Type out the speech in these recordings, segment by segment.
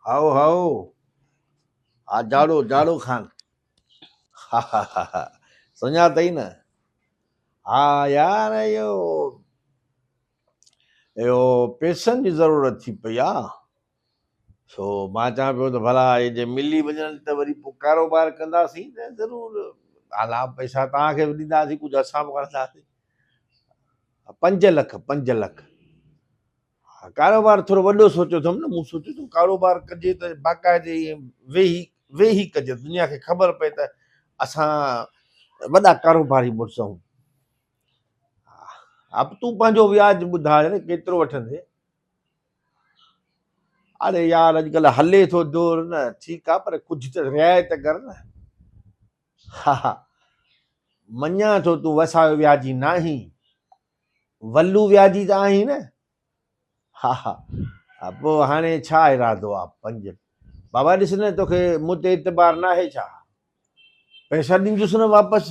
هائو هائو ها جاڙو جاڙو خان ها ها ها ها سڃاتئي نه ها يار اهو اهو پيسن جي ضرورت ٿي پئي آ سو مان چوان پيو ته ڀلا اهي جي ملي وڃن ته وري پوء ڪاروبار ڪنداسين ته ضرور حالا پئسا توهان کي به ڏينداسين ڪجهه اسان به کڻنداسين پنج لک پنج لک ها ڪاروبار ٿورو وڏو سوچيو اٿم نه مون سوچيو اٿم ڪاروبار ڪجي ته باقاعدي ائين ويهي ويهي ڪجي دنيا کي خبر پئي ته اسان وڏا ڪاروباري مڙس آهيون ها تون پنهنجو وياج ٻڌاء نه ڪيترو وٺندي اڙي يار اڄڪلهه هلي ٿو دور نه ٺيڪ آ پر ڪجهه ته رعايت ڪر نه ها ها مڃان ٿو تون وسايو وياجي ناهين ولو وياجي ته آهين نه ها ها ها پوء هاڻي ڇا ارادو آ پنج بابا ڏس نه توکي مون تي اعتبار ناهي ڇا پئسا ڏيندس نه واپس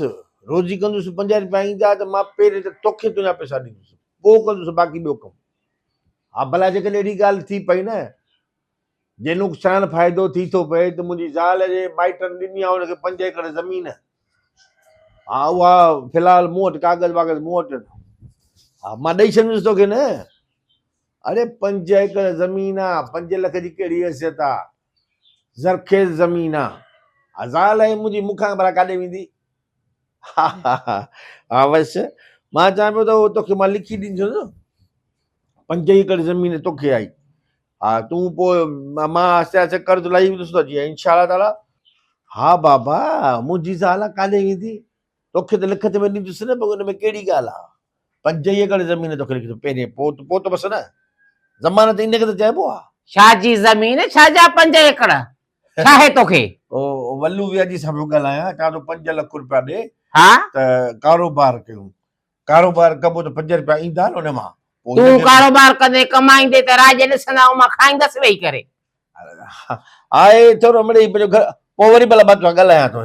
روزي ڪندس 50 روپيا ايندا ته مان پهرين ته توکي تنهنجا پئسا ڏيندس پوء ڪندس باقي ٻيو ڪم ها ڀلا جيڪڏهن اهڙي ڳالهه ٿي پئي نه جي نقصان فائدو ٿي ٿو پئي ته منهنجي زال جي مائٽن ڏني آهي ان کي پنج ايڪڙ زمين ها اها في الحال مون وٽ ڪاغذ واغذ مون وٽ ها مان ڏئي ڇڏيندس توکي نه اڙي پنج ايڪڙ زمين آ پنج لک جي ڪهڙي حيثيت آ زرخيز زمين آ ها زال آهي منهنجي مون کان ڀلا ڪاڏي ويندي ها ها ها ها بس مان چوان پيو ته توکي مان لکي ڏيندس پنج ايڪڙ زمين توکي آئي ها تون پوء مان آهستي آهستي قرض لاهي ويندس ته جي انشاء الله تعالي ها بابا منهنجي زال ڪاڏي ويندي توکي ته لکت ۾ ڏيندس نه پوء ان ۾ ڪهڙي ڳالهه آ پنج ايڪڙ زمين توکي لکي پهرين پوء پوء ته بس نه ضمانت ان کي ته چئبو آ ڇا جي زمين ڇا جا پنج ايڪڙ ڇا آهي توکي او ولو وياجي سان پيو ڳالهايان چوان ٿو پنج لک روپيا ڏي ها ته ڪاروبار ڪيون ڪاروبار ڪبو ته پنج روپيا ايندا نه ان مان. تون ڪاروبار ڪندين ڪمائيندين ته راڄ ڏسندا ۽ مان کائيندس ويهي ڪري. آء ٿورو مڙئي پنهنجو گهر پوء وري ڀلا مان توسان ڳالهايان ٿو.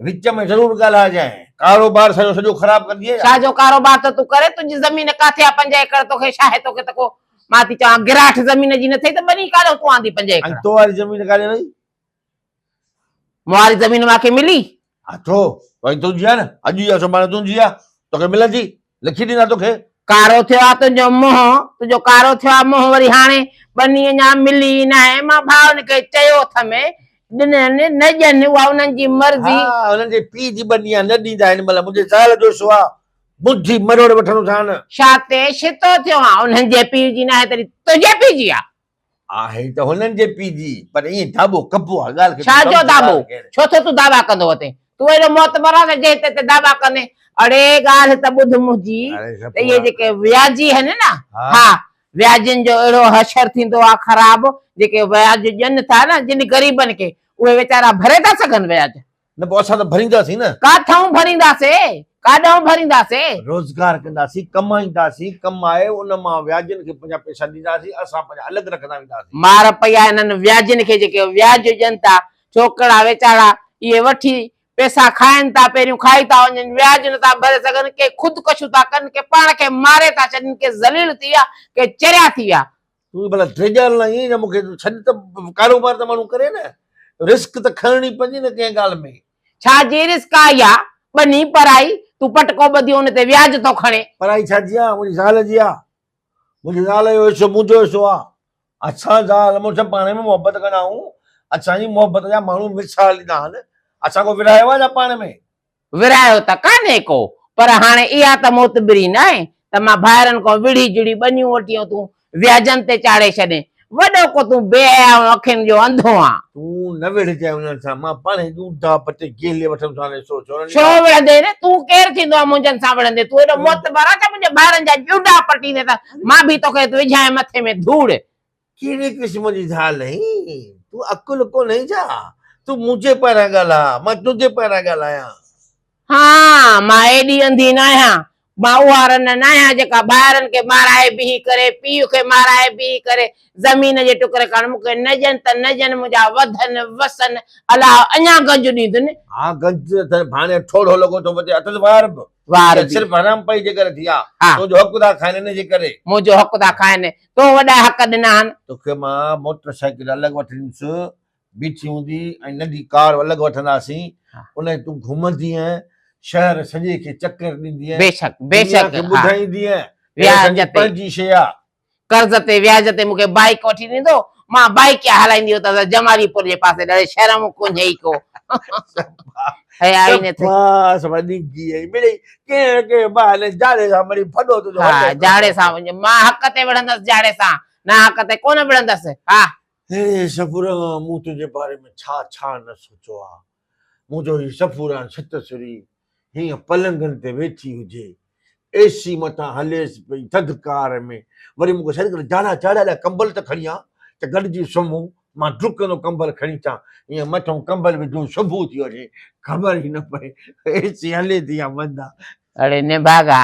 وچ ۾ ضرور ڳالهائجانء. ڪاروبار سڄو سڄو خراب ڪندينء ڇا؟ ڇا جو ڪاروبار ٿو تون ڪرين؟ تنهنجي زمين ڪاٿي آ پنج ايڪڙ توکي ڇاهي توکي ته ڪو مان ٿي چوان گراٺ زمين جي نه ٿئي ته ٻني ڪاڏهون تون آندي پنج ايڪڙ. ۽ تو واري زمين ڪاڏي وئي؟ مون واري زمين مان کي ملي؟ ها ڇو؟ وري تنهنجي آ نه، اڄ يا سڀاڻي تنهنجي آ، توکي ملندي، لکي ڏيندا توکي. ڪارو ٿيو آ تنهنجو منهن، تنهنجو ڪارو ٿيو آ منهن وري هاڻي ٻني اڃا ملي ئي ناهي، مان ڀائن کي چيو اٿم ڏنن نه ڏين اها انهن جي مرضي. ها انهن جي پيء جي ٻني آ، نه ڏيندا هن مهل منهنجي زال جو حصو آ، ٻڌي مروڙي وٺندو سان. ڇا تي ڇتو ٿيو آن، انهن جي پيء جي ناهي تڏهن تنهنجي پيء جي آ. آهي ته هنن جي پيء جي، پر ائين داٻو ڪبو آهي، ڳالهه کي ڇا تون جو سمجهه، داٻو؟ ڳالهه ڪهڙي. ڇو ٿو تون دعويٰ ڪندو وتين؟ تون ايڏو معتبر آهين ته جنهن تي تي دعويٰ ڪندين. اڙي ڳالهه ته ٻڌ منهنجي اڙي ته اهي سپورا. جيڪي وياجي آهن نه، ها. ها وياجين جو اهڙو حشر ٿيندو آهي خراب، جيڪي وياج ڏين ٿا نه جن غريبن کي، اهي ويچارا ڀري ٿا سگهن وياج؟ نه پوء اسان ته ڀرينداسين نه. ڪاٿئون ڀرينداسين؟ ڪاڏانهن ڀرينداسين؟ روزگار ڪنداسين، ڪمائينداسين، ڪمائي ان مان وياجين کي پنهنجا پئسا ڏينداسين، اسان پنهنجا الڳ رکندا وينداسين. مار پئي آهي انهن وياجين کي جيڪي وياج ڏين ٿا، ڇوڪرا ويچارا اهي وٺي پئسا کائن ٿا، پهريون کائي ٿا وڃن، وياج نه ٿا ڀري سگهن، ڪي خودڪشيون ٿا ڪن، ڪي پاڻ کي ماري ٿا ڇڏين، ڪي ذليل ٿي ويا، ڪي چريا ٿي ويا. تون ڀلا ڊيڄارڻ لاء ائين نه مون کي ڇڏ ته ڪاروبار ته ماڻهو ڪري نه رسڪ ته کڻڻي پوندي نه ڪنهن ڳالهه ۾. ڇا جي رسڪ آ اها؟ ٻني پرائي، تون پٽڪو ٻڌي ان تي وياج ٿو کڻين. پرائي ڇا جي آ؟ منهنجي زال جي آ. منهنجي زال جو حصو منهنجو حصو آ. اسان زال مڙس پاڻ ۾ محبت ڪندا آهيون. اسان جي محبت جا ماڻهو مثال ڏيندا آهن. اسان ڪو ورهايو آ ڇا پاڻ ۾؟ ورهايو ته ڪانهي ڪو، پر هاڻي اها ته معتبري ناهي ته مان ڀائرن کان وڙهي جڙي ٻنيون وٺي ۽ تون وياجن تي چاڙهي ڇڏين. وڏو ڪو تون بي حيا ۽ اکين جو انڌو آن. تون نه وڙهجانء انهن سان، مان پاڻهي ڏوندا پٽي گهلي وٺندوسانس سو ڇو ڇو وڙهندين؟ تون ڪير ٿيندو آن منهنجن سان وڙهندين؟ تون ايڏو معتبر آن ڇا منهنجي ڀائرن جا ڄونڊا پٽيندين ته مان به توکي وجهانء مٿي ۾ ڌوڙ. ڪهڙي قسم جي زال آهين؟ تون عقل ڪونهي ڇا؟ تون منهنجي پاران ڳالهاء، مان تنهنجي پاران ڳالهايان. ها، مان ايڏي انڌي ناهيان. مان اها رن ناهيان جيڪا ڀائرن کي مارائي بيهي ڪري، پيء کي مارائي بيهي ڪري، زمين جي ٽڪري ڪاڻ مون کي نه ڏين ته نه ڏين، منهنجا وڌن وسن، الله اڃا گنج ڏيندن. ها گنج ته ڀاڻي ٺوڙهو لڳو ٿو وتي، اٿس وار به. وار به. صرف حرام پئي جي ڪري ٿي آ. ها. تنهنجو حق ٿا کائن ان جي ڪري. منهنجو حق ٿا کائن. تو وڏا حق ڏنا آهن. توکي مان موٽر سائيڪل الڳ وٺي ڏيندس، بيٺي هوندي ۽ ننڍي ڪار الڳ وٺنداسين، ان تي تون گهمندينء، شهر سڄي کي چڪر ڏيندينء، بيشڪ بيشڪ دنيا کي ٻڌائيندينء، وياج تي پنهنجي شيء آ. قرض تي وياج تي مون کي بائيڪ وٺي ڏيندو، مان بائيڪ هلائيندي هتان جمالي پور جي پاسي ڏاڍي شرم ڪونهي ئي ڪو. حيا ئي نه ٿئي. بس وڏي گيهه مڙئي ڪنهن نه ڪنهن بهاني جاڙي سان مڙئي ڦڏو تنهنجو ها جاڙي سان وڃ، مان حق تي وڙهندس جاڙي سان، نا حق تي ڪونه وڙهندس. ها. اي صفوران مون تنهنجي باري ۾ ڇا ڇا نه سوچيو آ. مون چيو هي صفوران ڇت سري هيئن پلنگن تي ويٺي هجي، اي سي مٿان هليس پئي ٿڌڪار ۾، وري مون کي سڏ ڪري جاڙا جاڙا لاء ڪمبل ته کڻي آ ته گڏجي سمهون، مان ڊڪندو ڪمبل کڻي اچان، هيئن مٿئون ڪمبل وڌو صبح ٿي وڃي خبر ئي نه پئي اي سي هلي ٿي يا بند آ. اڙي نڀاڳا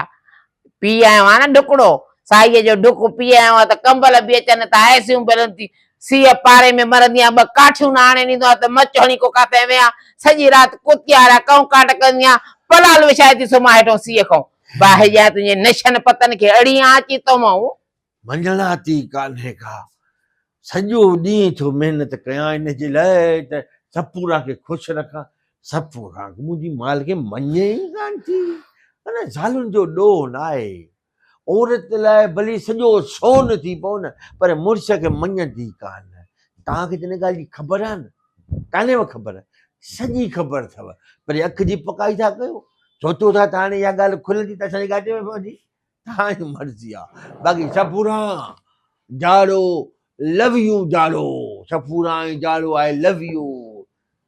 پي آيو آهيان نه ڍڪڙو، سائيء جو ڍڪ پي آيو آهيان ته ڪمبل به اچن ٿا، ايسيون به هلن ٿيون، سيء پاري ۾ مرندي آهيان، ٻه ڪاٺيون نه آڻي ڏيندو آهيان ته مچ هڻي ڪو ڪاٿي ويهان، سڄي رات ڪتيا وارا ڪئونڪاٽ ڪندي آهيان، پلال وڇائي ٿي سمهان هيٺئون سيء کئون. باهه ڄائي تنهنجي نشن پتن کي اڙي آن اچي تو مئون. مڃڻاتي ڪانهي ڪا. سڄو ڏينهن ٿو محنت ڪيان ان جي لاء ته سپوران کي خوش رکان. سپوران منهنجي مال کي مڃي ئي ڪانه ٿي. انا زالن جو ڏوهه ناهي. عورت لاء ڀلي سڄو سون ٿي پئو نه پر مڙس کي مڃندي ڪانه. توهان کي ته ان ڳالهه جي خبر آهي نه؟ ڪانهيو خبر؟ سڄي خبر اٿو پر اک جي پڪائي ٿا ڪيو. سوچو ٿا ته هاڻي اها ڳالهه کلندي ته اسان جي ڳاٽي ۾ پوندي. تهان جي مرضي آ باقي سفوران جاڙو لو يو جاڙو سفوران ۽ جاڙو آء لو يو.